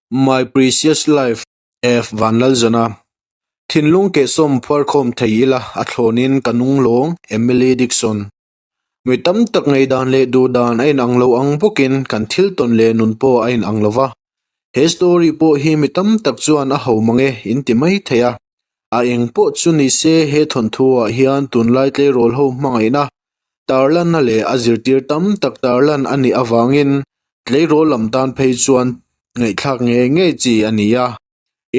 My Precious Life, F. Vanlalzawna. Thinlung kehsawm phuarkhawm thei ila a thlawnin ka nung lawng, Emily Dixon. Mi tam tak ngaihdan leh duhdan a inang lo ang bawkin kan thil tawn leh nun pawh a inang lo va. He story pawh hi mi tam tak chuan a ho mang e in ti mai thei a. A eng pawh chu ni se he thawnthu ah hian tunlai tleirawl ho hmangaihna tarlanna leh a zirtir tam tak tarlan a nih avangin tleirawl lam tan phei chuan ngaihthlak ngei ngei chi a ni a.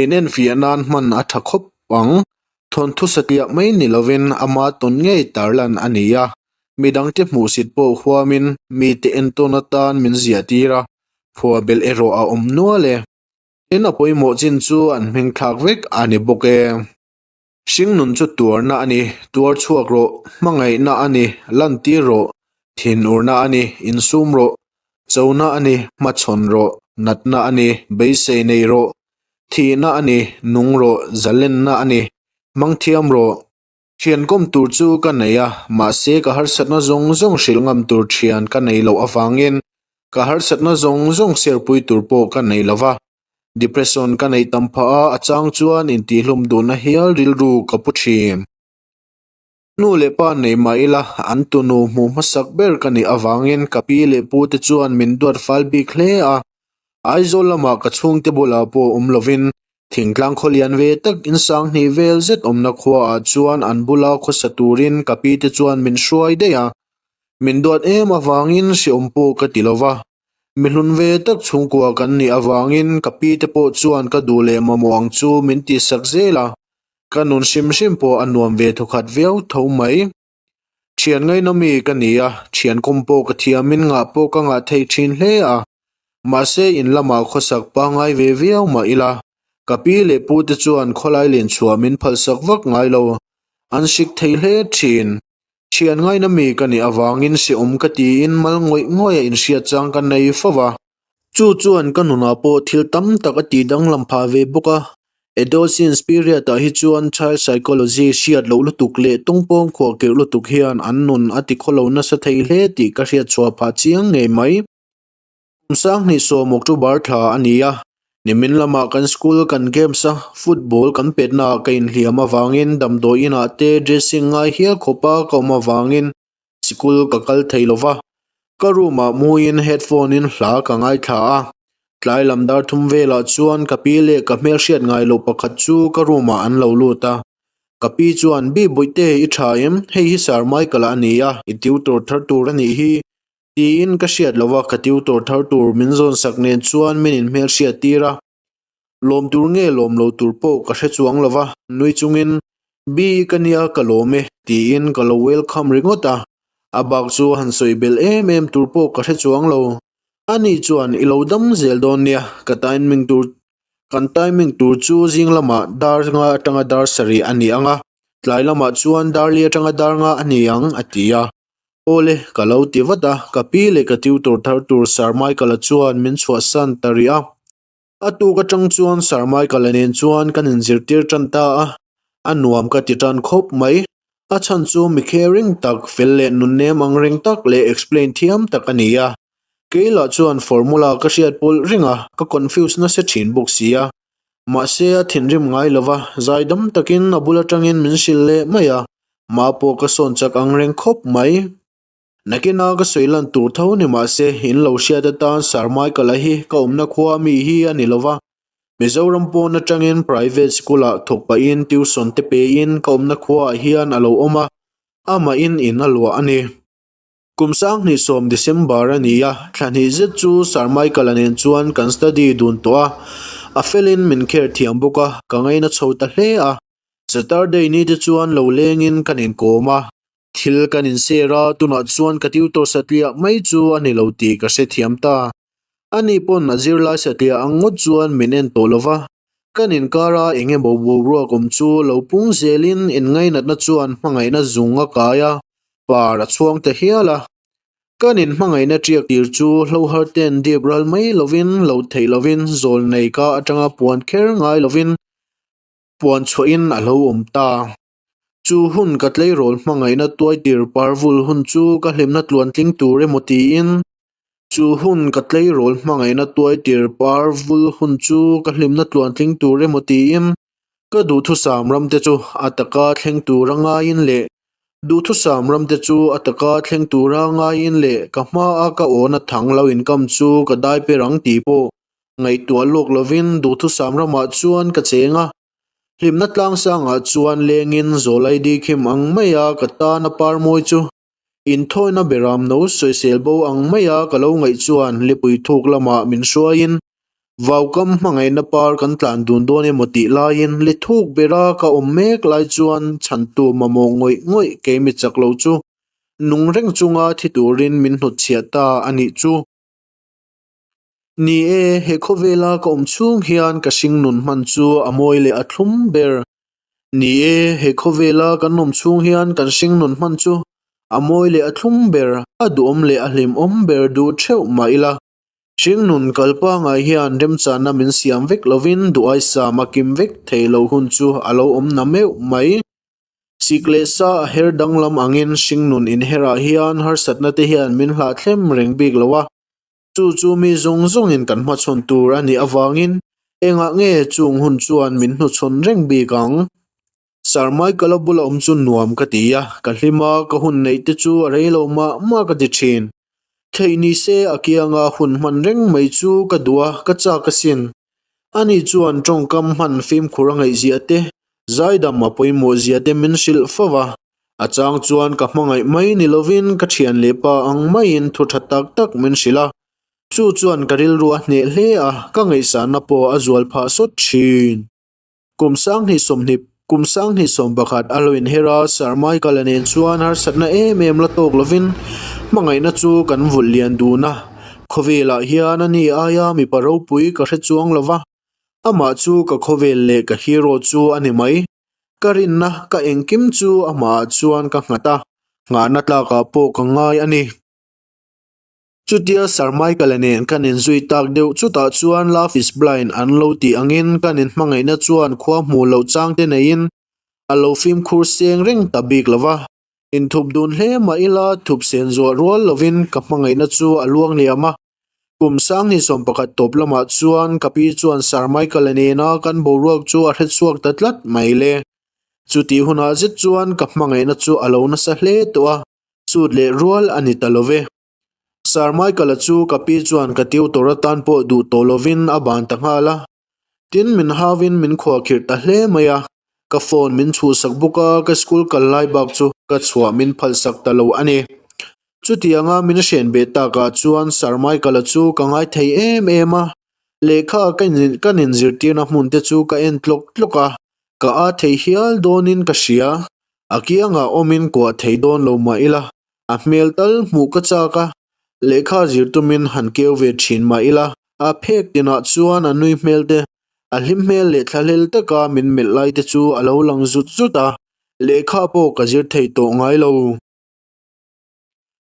Inenfiah nan hman a tha khawp ang. Thawnthu satliah mai ni lovin ama tawn ngei tarlan a ni a, midangte hmuhsit pawh huamin mite entawn atan min ziah tir a, phuah belh erawh a awm nual e. Tin a pawimawh chin chu an hming thlak vek a ni bawk e. Hringnun chu tuarna a ni, tuar chhuak rawh, hmangaihna a ni, lantir rawh, thinurna a ni, insum rawh, chona a ni, hmachhawn rawh, natna a ni, beisei nei rawh, thihna a ni, nung rawh, zalenna a ni, hmangthiam rawh. Thian kawm tur chu ka nei a, mahse ka harsatna zawng zawng hrilh ngam tur thian ka nei loh avangin ka harsatna zawng zawng serpui tur pawh ka nei lo va. Depression ka neih tam phah a, a chang chuan intihlum duhna hial rilru ka pu thin. Nu leh pa nei mah ila, an tunu hmuh hmasak ber ka nih avangin ka pi leh pu te chuan min duat fal bik hle a. Aizawl lamah ka chhungte bulah pawh awm lovin thingtlang khaw lian ve tak insang hnih vel zet awmna khuaah chuan an bula khawsa turin ka pi te chuan min hruai daih a. Min duat em avangin hreawm pawh ka ti lova. Mi hlun ve tak chhungkua kan nih avangin ka pi te pawh chuan ka duh leh mamawh ang chu min tihsak zel a, ka nun hrim hrim pawh a nuam ve thawkhat viau tho mai. Thian ngaina mi ka ni a, thian kawm pawh ka thiamin ngah pawh ka ngah thei thin hle a, mahse in lamah khawsak pangngai ve viau mah ila, ka pi leh pu te chuan khawlai len chhuah min phalsak vak ngai lo, an hrik thei hle thin. Thian ngaina mi ka nih avangin hrehawm ka tiin mal ngawih ngawih a inhriat chang ka nei fo va. Chu chuan ka nunah pawh thil tam tak a tih danglam phah ve bawk a. Adolescence period ah hi chuan child psychology hriat loh lutuk leh tawngpawng khuahkirh lutuk hian an nun a ti khawlo nasa thei hle tih ka hriat chhuah phah chiang ngei mai. Kum sang hnih sawm October thla a ni a, nimin lamah kan school kan games a, football kan petna ah ka inhliam avangin damdawi inah te dressing ngai hial khawpa ka awm avangin sikul ka kal thei lo va, ka room ah muiin headphone in hla ka ngaithla a, tlai lam dar thum velah chuan ka pi leh ka hmelhriat ngai loh pakhat chu ka room ah an lo lut a, ka pi chuan Bi Bawihte i tha em? Hei hi Sir Michael-a a ni a, i tutor thar tur a nih hi. Tiin ka hriat lo a, ka tutor thar tur min zawn sak nen chuan min inhmel hriat tir a. Lawm tur nge lawm lo tur pawh ka hre chuang lo va, nui chungin, Bi ka nia ka lawm e, tiin ka lo welcome ringawt a. A bak chu han sawi belh em em tur pawh ka hre chuang lo. Ani chuan i lo dam zel dawn nia, ka timing tur kan timing tur chu zing lamah dar nga atanga dar sarih a ni ang a, tlai lamah chuan dar li atanga dar nga a ni ang, a ti a. Awle, ka lo ti vat a, ka pi leh ka tutor thar tur Sir Michael-a chuan min chhuahsan ta rih a. A tuk atang chuan Sir Michael-a nen chuan kan inzirtir tan ta a, a nuam ka ti tan khawp mai. A chhan chu mi caring tak, fel leh nunnem ang reng tak leh explain thiam tak a ni a. Kei lah chuan formula ka hriat pawlh reng a, ka confuse nasa thin bawk si a. Mahse a thinrim ngai lo va, zaidam takin a bul atangin min hrilh leh mai a, mah pawh ka sawn chak ang reng khawp mai. Nakina ka sawi lan tur tho ni mahse in lo hriat atan Sir Michael-a hi ka awmna khua mi hi a ni lo va, Mizoram pawn atangin private school-ah thawk pahin tuition te pein ka awmna khuaah hian a lo awm a, amahin in a luah a ni. Kum 2010 December a ni a, thla hnih zet chu Sir Michael-a nen chuan kan study dun tawh a, a felin min kher thiam bawk a, ka ngaina chho ta hle a. Saturday ni te chuan lo lengin kan inkawm a, thil kan inshare a, tunah chuan ka tutor satliah mai chu a ni lo tih ka hrethiam ta. Ani pawn a zirlai satliah ang ngawt chuan min en tawh lo va, kan inkara eng emaw boruak awm chu lo pung zelin inngainatna chuan hmangaihna zung a kai a, par a chhuang ta hial a. Kan inhmangaihna ṭiak tir chu hlohar ten dip ral mai lovin, lo theih lovin, zawl nei ka aṭanga puan kher ngai lovin puan chhuahin a lo awm ta. Chu hun ka tleirawl hmangaihna tuaitir parvul hun chu ka hlimna tluantling tur emaw tiin. Chu hun ka tleirawl hmangaihna tuaitir par vul hun chu ka hlimna tluantling tur emaw tiin ka duhthusam ramte chu a taka thleng tura ngaiin leh duhthusam ramte chu a taka thleng tura ngaiin leh ka hmaa ka awna thang lo inkam chu ka dai per ang tih pawh ngaihtuah lawk lovin duhthusam ramah chuan ka cheng a. Hlimna tlangsangah chuan lengin zawlaidi khim ang maia ka tana par mawi chu Inthawina beram no sawisel bo ang maia ka lo ngaih chuan lipui thuk lamah min hruaiin vaukam hmangaihna par kan tlan dun dawn emaw tih laiin li thuk bera ka awm mek lai chuan chhantu mamawh ngawih ngawih kei mi chak lo chu nung reng chunga thi turin min hnutchhiah ta a nih chu. Ni e, he khawvela ka awm chhung hian ka hringnun hman chu a mawi leh a thlum ber. Ni e, he khawvela kan awm chhung hian kan hringnun hman chu a mawi leh a thlum ber, a duhawm leh a hlimawm ber duh theuh mah ila. Hringnun kal pangai hian remchanna min siam vek lovin duhaisam a kim vek thei lo hun chu a lo awm na meuh mai. Sik leh sa a her danglam angin hringnun inherah hian harsatna te hian min hlahthlem reng bik lo a. Chu chu mi zawng zawngin kan hmachhawn tur a nih avangin engah nge chung hun chuan min hnuchhawn reng bik ang? Sir Michael-a bula awm chu nuam ka ti a, ka hlim a, ka hun neih te chu a rei lo mah mah ka ti thin. Theih ni se a kianga hun hman reng mai chu ka duh a, ka chak asin. Ani chuan tawngkam hman fimkhur a ngaihzia te, zaidam a pawimawh zia te min hrilh fo va, A chang chuan ka hmangaih mai ni lovin ka thian leh pa ang maiin thu tha tak tak min hrilh a, chu chuan ka rilru a hneh hle a, ka ngaihsahna pawh a zual phah sawt thin. Kum 2020 Kum 2021 a lo inher a, Sir Michael-a nen chuan harsatna em em la tawk lovin hmangaihna chu kan vulh lian dun a, khawvelah hian a ni aia mipa ropui ka hre chuang lo va, amah chu ka khawvel leh ka hero chu a ni mai. Ka rinna ka engkim chu amah chuan ka nghat a, nghahna tlakah pawh ka ngai a ni. Chutia Sir Michael-a nen kan inzui tak deuh chutah chuan Love is blind an lo tih angin kan inhmangaihna chuan khua hmuh loh chang te neiin a lo fimkhur seng reng ta bik lo va. Inthup dun hle mah ila thup sen zuah rual lovin ka hmangaihna chu a luang liam a. Kum 2011 tawp lamah chuan ka pi chuan Sir Michael-a nena kan boruak chu a hrechhuak ta tlat mai le. Chutih hunah zet chuan ka hmangaihna chu a lo nasa hle tawh a, chut leh rual a ni ta lo ve. Sir Michael-a chu ka pi chuan ka tutor atan pawh duh tawh lovin a ban ta nghal a. Tin, min hauvin min khuahkhirh ta hle mai a, ka phone min chhuhsak bawk a, ka school kal lai bak chu ka chhuah min phalsak ta lo a ni. Chutianga min hren beh takah chuan Sir Michael-a chu ka ngai thei em em a, lehkha ka kan inzirtirna hmun te chu ka en tlawk tlawk a, ka a thei hial dawnin ka hria. A kiangah awmin kuah thei dawn lo mah ila, A hmel tal hmuh ka chak a, lehkha zir tumin han keu ve thin mah ila, a phek tinah chuan a nui hmel te, a hlim hmel leh thlahlel taka min melh lai te chu a lo lang zut zut a, lehkha pawh ka zir thei tawh ngai lo.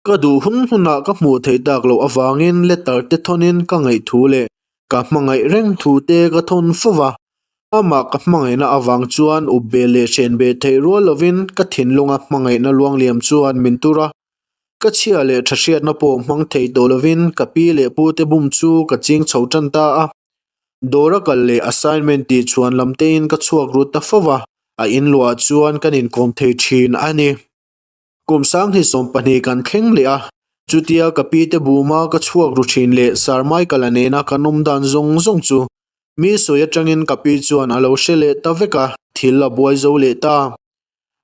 Ka duh hun hunah ka hmuh theih tak loh avangin letter te thawnin ka ngaih thu leh ka hmangaih reng thu te ka thawn fo va, Amah ka hmangaihna avang chuan up be leh hren be theih rual lovin ka thinlunga hmangaihna luangliam chuan min tur a. Ka chhia leh tha hriatna pawh hmang thei tawh lovin ka pi leh pute bum chu ka ching chho tan ta a. Dawra kal leh assignment tih chhuan lam tein ka chhuak rut ta fo va, a inluah chuan kan inkawm thei thin a ni. Kum 2020 kan thleng leh a, chutia ka pi te buma ka chhuak ru thin leh Sir Michael-a nena kan awm dan zawng zawng chu mi sawi atangin ka pi chuan a lo hre leh ta vek a, thil a buai zo leh ta.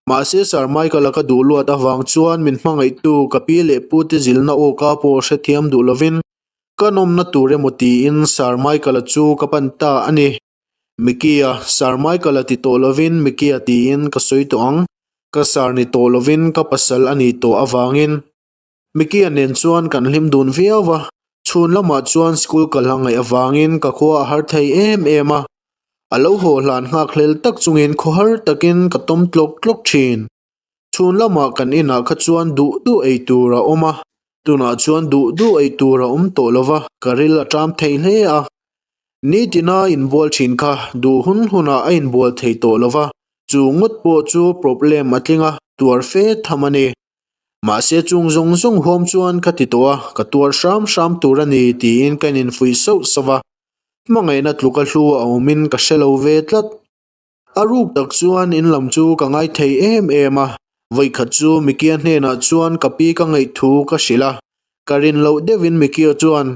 Mahse Sir Michael-a ka duh luat avang chuan min hmangaihtu ka pi leh pu te zilna awka pawh hrethiam duh lovin ka nawmna tur emaw tiin Sir Michael-a chu ka pan ta a ni. Mickey-a, Sir Michael-a ti tawh lovin Mickey-a tiin ka sawi tawh ang. Ka sir ni tawh lovin ka pasal a nih tawh avangin. Mickey-a nen chuan kan hlim dun viau va, chhun lamah chuan school kal a ngaih avangin ka khua a har thei em em a. A lo haw hlan nghak hlel tak chungin khawhar takin ka tawm tlawk tlawk thin. Chhun lamah kan inah kha chuan duh duh ei tur a awm a, tunah chuan duh duh ei tur a awm tawh lova, ka ril a ṭam thei hle a. Nitina inbual thin kha duh hun hunah a inbual thei tawh lova, chu ngawt pawh chu problem a tling a, tuar fe tham a ni. Mahse chung zawng zawng huam chuan ka ti tawh a, ka tuar hram hram tur a ni tiin ka ininfuih sauh sauh a. Hmangaihna tluka hlu a awmin ka hre lo ve tlat. A ruk tak chuan in lam chu ka ngai thei em em a, vawikhat chu Mikia hnenah chuan ka pi ka ngaih thu ka hrilh a, ka rin loh deuhin Mikia chuan,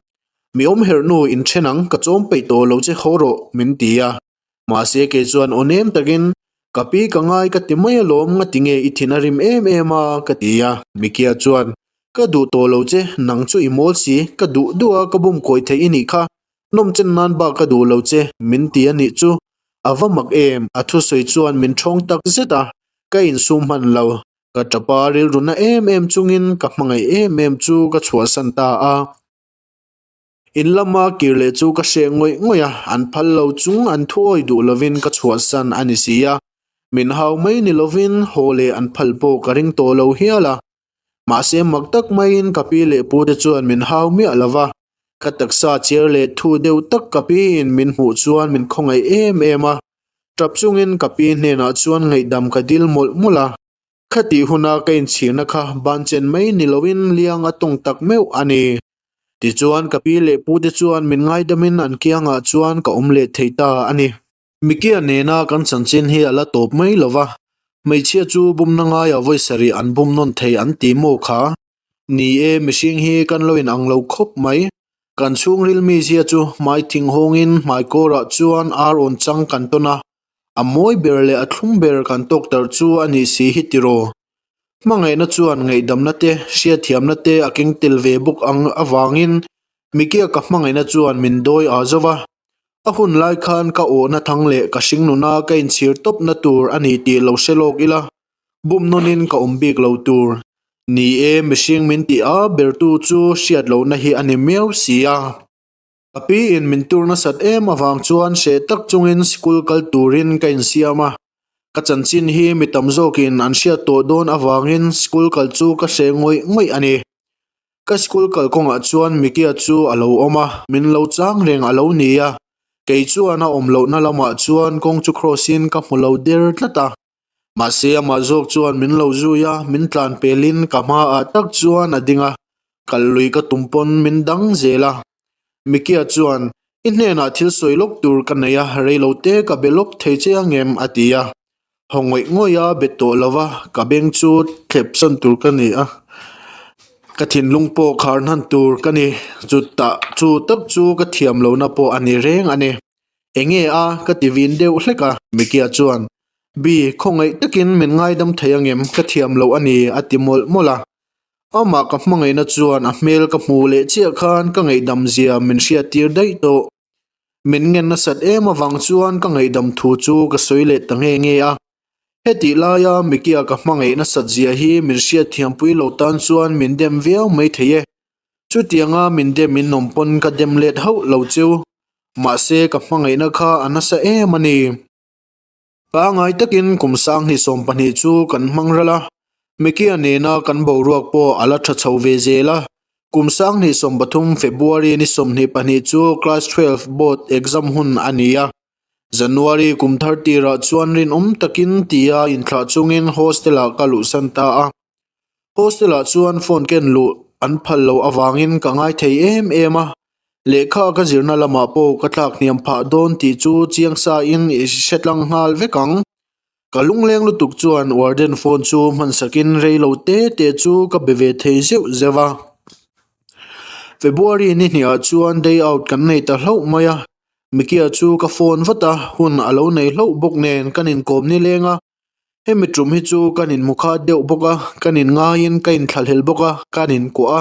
Mi awm herh nu inthen ang, ka chawm peih tawh lo che haw rawh, min ti a. Mahse kei chuan aw nem takin, Ka pi ka ngai ka ti mai alawm, ngati nge i thin a rim em em a? ka ti a. Mikia chuan, Ka duh tawh lo che, nang chu i mawl si, ka duh duh a ka bum kawi theih i nih kha, Nawm chen nan bak ka duh lo che, min ti a nih chu. A va mak em, a thusawi chuan min ṭhawng tak zet a, ka insum hman lo. Ka ṭapa rilru na em em chungin ka hmangaih em em chu ka chhuahsan ta a. In lama kir leh chu ka hreh ngawih ngawih a, an phal lo chung an thuawi duh lovin ka chhuahsan a ni si a. Min hau mai ni lovin haw leh an phal pawh ka ring tawh lo hial a. Mahse mak tak maiin ka pi leh pu te chuan min hau miah lo va, ka taksa chiar leh thu deuh tak ka piin min hmuh chuan min khawngaih em em a, tap chungin ka pi hnenah chuan ngaihdam ka dil mawlh mawlh a. Khatih huna ka inchhirna kha ban chen mai ni loin liang a tawng tak meuh a ni. Tichuan ka pi leh pu te chuan min ngaidamin an kiangah chuan ka awm leh thei ta a ni. Mikia nena kan chanchin hi a la tawp mai lo va, hmeichhia chu bumna ngaiah vawi sarih an bum nawn thei an ti maw kha? Ni e, mihring hi kan lo inang lo khawp mai. Kan chhungril mizia chu hmai thing hawngin hmai kawrah chuan ar awn chang kan tawn a, a mawi ber leh a thlum ber kan tawk tarh chu a nih si hi tiraw? Hmangaihna chuan ngaihdamna te, hriatthiamna te a keng tel ve bawk ang avangin Mikia ka hmangaihna chuan min dawi aa zo va. A hun lai khan ka awhna thang leh ka hringnuna ka inchhir tawpna tur a ni tih lo hre lawk ila, bum nawnin ka awm bik lo tur. Ni e, mihring min tih a bertu chu hriat lohna hi a ni miau si a. Ka piin min tur nasat em avang chuan hreh tak chungin sikul kal turin ka insiam a. Ka chanchin hi mi tam zawkin an hriat tawh dawn avangin sikul kal chu ka hreh ngawih ngawih a ni. Ka school kalkawngah chuan Mikia chu a lo awm a, min lo chang reng a lo ni a. Kei chuan a awm lohna lamah chuan kawng chu cross in ka hmu lo der tlat a. Mahse amah zawk chuan min lo zui a, min tlan pelin ka hmaah tak chuan a ding a, kal lui ka tum pawn min dang zel a. Mikia chuan, I hnenah thil sawi lawk tur ka nei a, reilo te ka be lawk thei che angem? a ti a. Haw ngawih ngawih a bet tawh lo va, ka beng chu thlep sawn tur ka ni a, ka thinlung pawh khar hnan tur ka ni. Chutah chu tak chu ka thiam lohna pawh a ni reng a ni. Enge a? ka ti vin deuh hlek a. Mikia chuan, Bi, khawngaih takin min ngaidam thei angem? Ka thiam loh a ni, a ti mawlh mawlh a. Amah ka hmangaihna chuan a hmel ka hmuh leh chiah khan ka ngaihdam zia min hriattir daih tawh. Min ngen nasat em avang chuan ka ngaihdam thu chu ka sawi leh ta nge nge a. Hetih laia Mikia ka hmangaih nasat zia hi min hriatthiampui lo tan chuan min dem viau mai thei e. Chutianga min dem in awm pawn ka dem let hauh lo cheu. Mahse ka hmangaihna kha a nasa em a ni. Pangai takin kum sanghnih 12 chu kan hmang ral a, Mikia nena kan boruak pawh a la tha chho ve zel a. Kum sanghnih 13 February ni 22 chu Class 12 board exam hun a ni a. January kum thar tirah chuan rinawm takin tia inthlah chungin hostel-ah ka luhsan ta a. Hostel-ah chuan phone ken luh an phal loh avangin ka ngai thei em em a, lehkha ka zirna lamah pawh ka tlak hniam phah dawn tih chu chiang sa in i hre tlang nghal vek ang. Ka lungleng lutuk chuan warden phone chu hman sakin rei lo te te chu ka be ve thei zeuh zeuh a. February ni hniah chuan day out kan nei ta hlauh mai a, Mikia chu ka phone vat a, hun a lo nei hlauh bawk nen kan inkawm nileng a. Hemi tum hi chu kan inhmu khat deuh bawk a, kan inngaiin ka inthlahlel bawk a, kan inkuah a,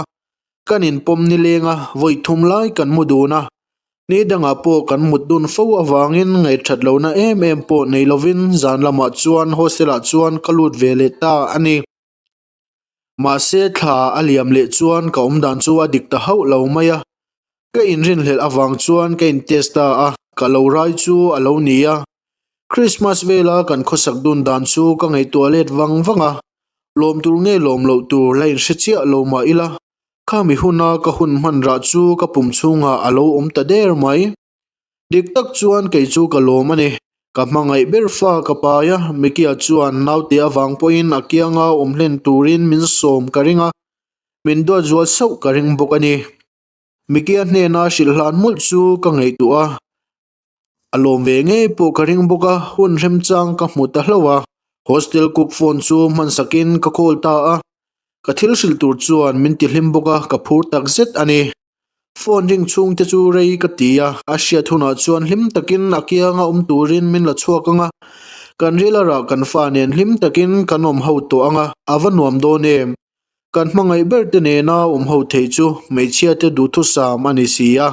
kan inpawm nileng a, vawi thum lai kan mu dun a. Ni dangah pawh kan mut dun fo avangin ngaihthat lohna em em pawh nei lovin zan lamah chuan hostel ah chuan ka lut ve leh ta a ni. Mahse thla a liam leh chuan ka awmdan chu a dik ta hauh lo mai a, ka inrinhlelh avang chuan ka in test ta a, ka lo rai chu a lo ni a. Christmas vela kan khawsak dun dan chu ka ngaihtuah let vang vang a, lawm tur nge lawm loh tur la inhre chiah lo mah ila, khami huna ka hun hman rah chu ka pum chhungah a lo awm ta der mai. Dik tak chuan kei chu ka lawm a ni. Ka hmangaih ber fa ka pai a, Mickey-a chuan naute avang pawhin a kianga awm hlen turin min sawm ka ring a, min duat zual sauh ka ring bawk a ni. Mickey-a hnena hrilh hlan mawlh chu ka ngaihtuah a, a lawm ve ngei pawh ka ring bawk a, hun remchang ka hmu ta hlauh a. Hostel cook phone chu hman sakin ka call ta a, ka thil hrilh tur chuan min tihlim bawk a, ka phur takzet a ni. Phone ring chhung te chu rei ka ti a, a hriat hunah chuan hlim takin a kianga awm turin min la chhuak ang a, kan ril a rah kan fa nen hlim takin kan awm ho tawh ang a, a va nuam dawn em? Kan hmangaih ber te nena awm ho theih chu hmeichhia te duhthusam a ni si a.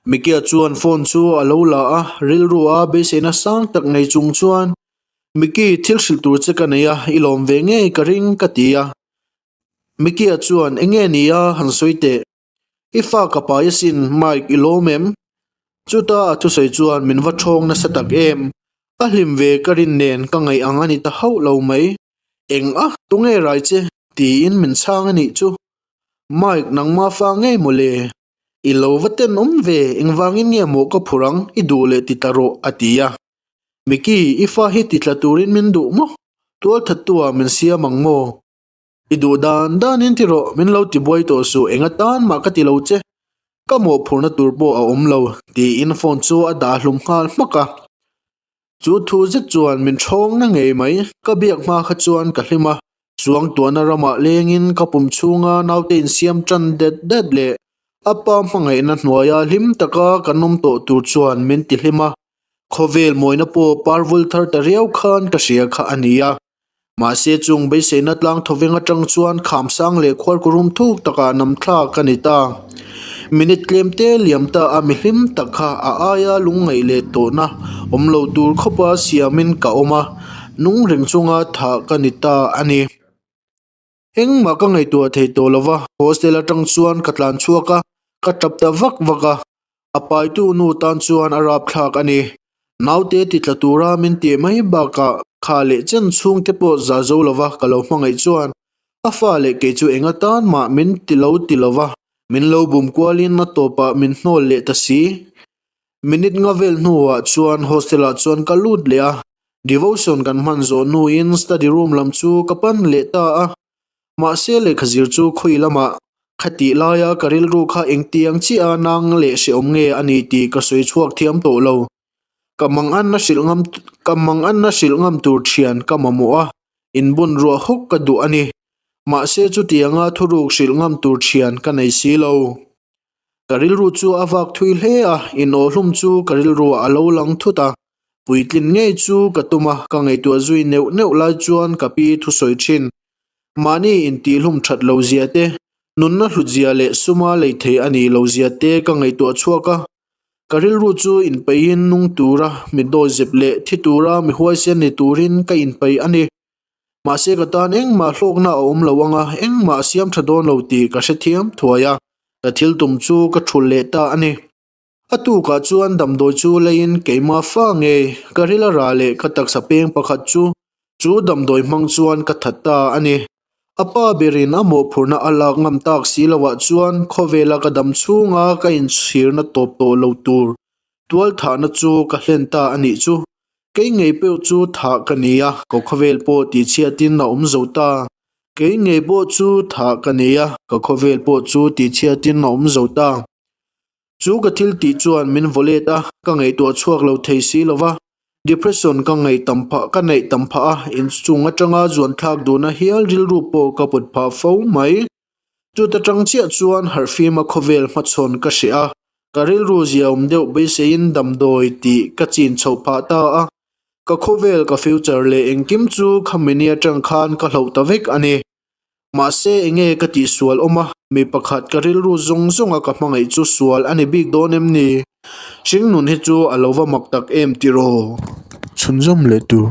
Mikia chuan phone chu a lo la a, rilru a beiseina sang tak nei chung chuan, Miki, thil hrilh tur che ka nei a, i lawm ve ngei ka ring ka ti a. Mikia chuan, Enge ni a? Han sawi teh. I fa ka pai asin, Mike, i lawm em? Chuta a thusawi chuan min va ṭhawng nasa tak em? A hlim ve ka rin nen ka ngaih ang a ni ta hauh lo mai. Eng a, tunge rai che? tiin min chhang a nih chu. Mike, nangma fa ngei maw le? I lo va tenawm ve, engvangin nge maw ka phur ang, i duh leh ti ta rawh, a ti a. Miki, i fa hi ti tla turin min duh maw? Tualthattu-ah min siam ang maw? I duh dan danin ti rawh, min lo ti buai tawh suh, eng atan mah ka ti lo che, ka mawhphurhna tur pawh a awm lo, tiin phone chu a dah hlum nghal hmak a. Chu thu zet chuan min ṭhawng na ngei mai, ka biak hma kha chuan ka hlim a, chuang tuahna ramah lengin ka pum chhunga naute insiam ṭan det det leh a pa hmangaihna hnuaia hlim taka kan awm tawh tur chuan min ti hlim a, khawvel mawina pawh parvul thar ta riau khan ka hria kha a ni a. Mahse chung beiseina tlang thawveng atang chuan khamsang leh khuarkurum thuk takah namthlak a ni ta. Minute tlem te liam ta a mihlim tak kha a aia lungngaih leh tawhna awm lo tur khawpa siamin ka awm a, nung reng chunga thah ka ni ta a ni. Engmah ka ngaihtuah thei tawh lo va, hostel atang chuan ka tlan chhuak a, ka tap ta vak vak a. A paitu nu tan chuan a rapthlak a ni. Naute ti tla tura min tih mai bakah kha leh chen chhungte pawh za zo lo va ka lo hmangaih chuan a fa leh kei chu eng atan mah min ti lo ti lo va, min lo bum kualin a tawpah min hnawl leh ta si. Minute nga vel hnuah chuan hostel ah chuan ka lut leh a, Devotion kan hman zawh hnuin study room lam chu ka pan leh ta a, mahse lehkha zir chu khawi lamah khatih laia ka rilru kha engtiang chiah a nang leh hrehawm nge a ni tih ka sawi chhuak thiam tawh lo. Ka manganna hrilh ngam ka manganna hrilh ngam tur thian ka mamawh a, inbun ruah hawk ka duh a ni. Mahse chutianga thuruk hrilh ngam tur thian ka nei si lo. Ka rilru chu a vak thui hle a, inawhhlum chu ka rilruah a lo lang thut a, Puitlin ngei chu ka tum a, ka ngaihtuah zui neuh neuh lai chuan ka pi thusawi thin. Mahni intihlum that lo zia te, nunna hlut zia leh suma lei thei a nih lo zia te ka ngaihtuah chhuak a. Ka rilru chu inpeihin nung tura mi dawizep leh thi tura mi huaisen ni turin ka inpeih a ni. Mahse ka tan engmah hlawkna a awm lo ang a, engmah a siam tha dawn lo tih ka hrethiam thuai a, ka thil tum chu ka thulh leh ta a ni. A tukah chuan damdawi chu leiin keimah fa ngei ka ril a rah leh ka taksa peng pakhat chu chu damdawi hmang chuan ka that ta a ni. A pa berin a mawhphurhna a lak ngam tak si loah chuan khawvela ka dam chhunga ka inchhirna tawp tawh lo tur tualthahna chu ka hlen ta a nih chu. Kei ngei pawh chu thah ka ni a, ka khawvel pawh tihchhiatin a awm zo ta. Kei ngei pawh chu thah ka ni a, ka khawvel pawh chu tihchhiatin a awm zo ta. Chu ka thil tih chuan min vaw let a, ka ngaihtuah chhuak lo thei si lo va, depression ka ngaih tam phah ka neih tam phah a, inchung atanga zuan thlak duhna hial rilru pawh ka put phah fo mai. Chuta tang chiah chuan harhfima khawvel hmachhawn ka hreh a, ka rilru ziaawm deuh beiseiin damdawi tih ka chin chhoh phah ta a, ka khawvel ka future leh engkim chu khamini atang khan ka hloh ta vek a ni. Mahse enge ka tih sual awm a, mi pakhat ka rilru zawng zawnga ka hmangaih chu sual a ni bik dawn em ni? Hringnun hi chu a lo va mak tak em tiraw? Chhunzawm leh tur.